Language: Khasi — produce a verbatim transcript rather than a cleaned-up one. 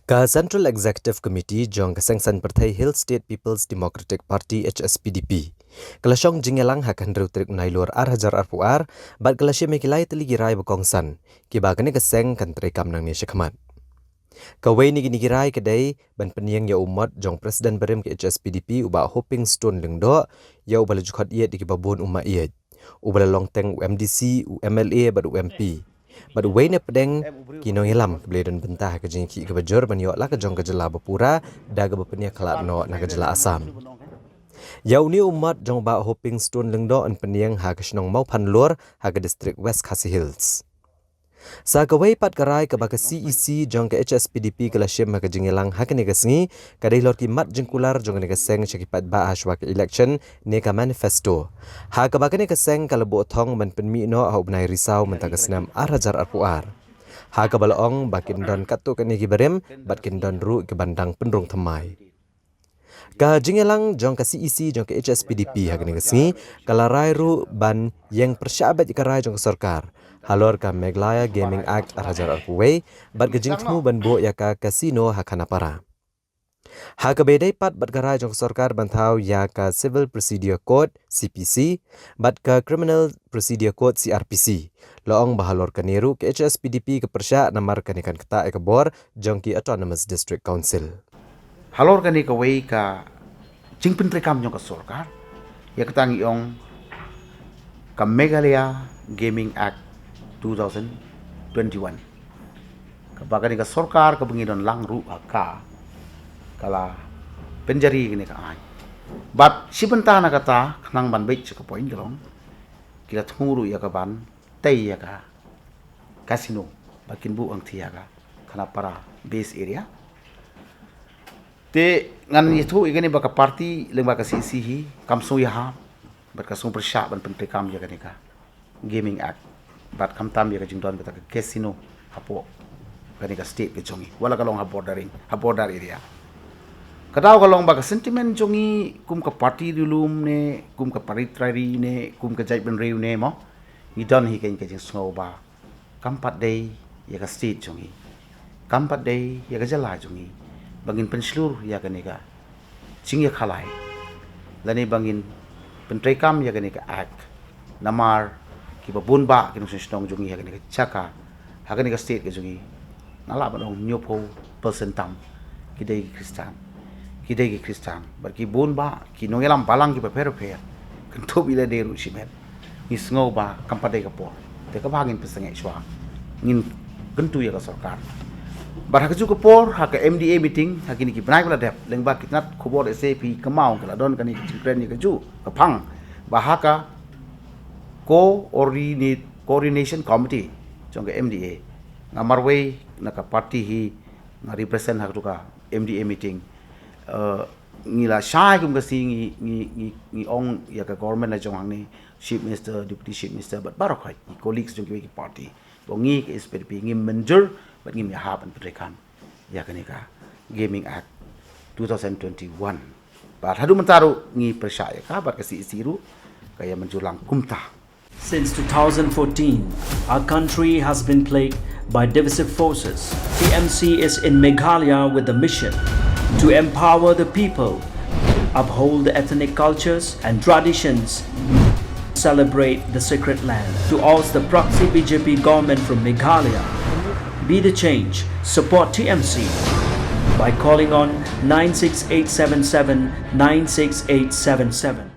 Ka Central Executive Committee jong ka Seng Saiñ Pyrthei Hill State People's Democratic Party, H S P D P, ka la shong jingïalang ha ka hynriew tarik Nailur ar hajar arphew ar, bad ka la shim ïa ki lai tylli ki rai ba kongsan, kiba kane ka seng kan treikam nangne shakhmat. Kawei na kine ki rai ka dei ban pynïeng ïa u mot jong President barim ka H S P D P, u Bah Hoping Stone Lyngdoh, ïa uba la ju khot ïeit da kiba bun u Maieit, uba la long teng u M D C, u M L A bad u M P. Bad uwei na pdeng ki nongïalam kiba la don bynta ha ka jingïakhih kaba jur ban ïoh la ka jong ka jylla ba pura da kaba pynïakhlad noh na ka jylla Assam. Ïa une u mot jong u Bah Hoping Stone Lyngdoh yn pynïeng ha ka shnong Mawphanlur ha ka district West Khasi Hills. Sa kawei pat ka rai kaba ka C E C jong ka H S P D P ka la shim ha ka jingïalang ha kane ka sngi, ka dei halor ki mat jingkular jong kane ka seng sha ki paidbah hashwa ka election ne ka manifesto, ha kaba kane ka seng ka la buh thong ban pynmih noh ha u bnai Risaw mynta ka snem ar hajar arphew ar. Ha kaba la ong ba kin don katto katne ki barim bad kin don ruh ki ban dang pynrung thymmai. Ka jingïalang jong ka C E C jong ka H S P D P ha kane ka sngi ka la rai ruh ban ïeng pyrshah beit ïa ka rai jong ka sorkar halor ka Meghalaya Gaming Act ar hajar arphew wei bad ka jingthmu ban buh ïa ka casino ha Khanapara. Ha kaba ïadei pat bad ka rai jong ka sorkar ban thaw ïa ka Civil Procedure Code, C P C, bad ka Criminal Procedure Code, C R P C, la ong ba halor kane ruh ka H S P D P ka pyrshah namar kane kan ktah ïa ka bor jong ki Autonomous District Council. Halor kane kawei ka jingpyntreikam jong ka sorkar ïa kata ngi ong ka Meghalaya Gaming Act two thousand twenty-one, kaba kane ka sorkar kaba ngi don lang ruh ha ka, ka la pynjari kane ka aiñ. Bad shi bynta na kata, khnang ban beit sha ka point ka long, ki la thmu ruh ïa ka ban tei ïa ka casino ba kin buh hangtei ha ka Khanapara base area. Te ngan ïathuh ïa kane ba ka party lyngba ka C E C hi kam sngew ïahap bad ka sngew pyrshah ban pyntreikam ïa kane ka Gaming Act. Bad khamtam ïa ka jingdon kata ka casino hapoh kane ka state ka jong ngi, wat la ka long ha bordering, ha border area. Ka daw ka long ba ka sentiment jong ngi kum ka party ri lum ne kum ka party ri ne kum ka jaitbynriew ne mo, ngi don hi kane ka jingsngew ba kam pat dei ïa ka state jong ngi, kam pat dei ïa ka jylla jong ngi ba ngin pynshlur ïa kane ka jingïakhalai lane ba ngin pyntreikam ïa kane ka act. Namar kiba bun bah ki nongshong shnong jong ngi ha kane ka jaka, ha kane ka state ka jong ngi, nga lah ban ong hynñiewphew percent tam ki dei ki Khristan, ki dei ki Khristan. Bad ki bun bah ki nongïalam balang kiba pher pher, kynthup ïa lade ruh shimet, ngi sngew ba kam pat dei ka por. Te kaba ngin pynsangeh shuwa, ngin kyntu ïa ka sorkar. Bad ha kajuh ka por, ha ka M D A meeting ha kine ki bnai ba la dep, lyngba ki tnat khubor S A P kynmaw, ka la don kane ka jingkren ïa kajuh ka phang ba ha ka coordinate, coordination committee jong ka M D A, nga marwei na ka party hi nga represent ha kajuh ka M D A meeting. Eh, ngi la shai kum ka sngi ngi, ngi, ngi, ngi ong ïa ka government la jong hangne, Chief Minister, Deputy Chief Minister bad baroh khoit ki colleagues jong kiwei ki party, ba ngi ka H S P D P ngim mynjur bad ngim ïahap ban pyntreikam ïa kane ka Gaming Act two thousand twenty-one. Bad haduh mynta ruh ngi pyrshah ïa ka, bad ka C E C ruh ka ïa mynjur lang kumta. Since two thousand fourteen, our country has been plagued by divisive forces. T M C is in Meghalaya with the mission to empower the people, uphold the ethnic cultures and traditions, celebrate the sacred land. To oust the proxy B J P government from Meghalaya, be the change, support T M C by calling on nine six eight seven seven nine six eight seven seven.